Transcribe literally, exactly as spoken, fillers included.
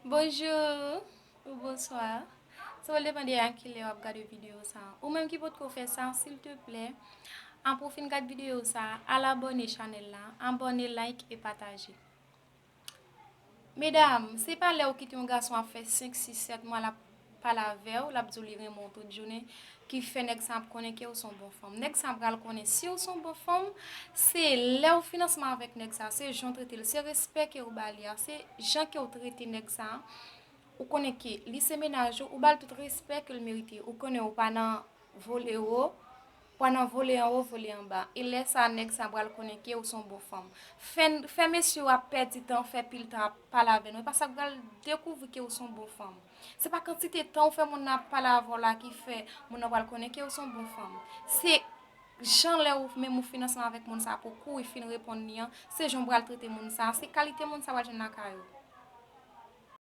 Bonjou ou bonswa. Sa va depann de a kilè w ap gade videyo sa. Ou menm ki potko fè sa, silteplè, apre w fin gad videyo sa, al abòne chanèl la, abòne, like e pataje. Medam, se pa lè w kite yon gason ap fè senk, sis, sèt mwa l ap pale avè w, l ap di w li renmen w tout jounen, ki fè nèg sa ap konnen ke w se yon bon fanm. Nèg sa pral konnen si w se yon bon fanm, se lè w fin ansanm avèk nèg sa, se jan w trete l, se respè ke w ba li a, se jan ke w trete nèg sa. Ou konnen ke li se mennaj ou, ou ba l tout respè ke l merite. Ou konnen ou pa nan vole wo, pa nan vole anwo, vole anba. E lè sa, nèg sa pral konnen ke w se yon bon fanm. Fè, fè mesye w ap pèdi tan, fè pil tan ap pale avè nou. E pa sa k pral dekouvri ke w se yon bon fanm. Se pa kantite tan ou fè moun nan ap pale avè w la ki fè moun nan pral konnen ke w se yon bon fanm. Se jan lè ou menm ou fin ansanm avèk moun sa pou kou ou fin reponn li an, se jan w pral trete moun sa, se kalite moun sa w pral jwenn lakay ou.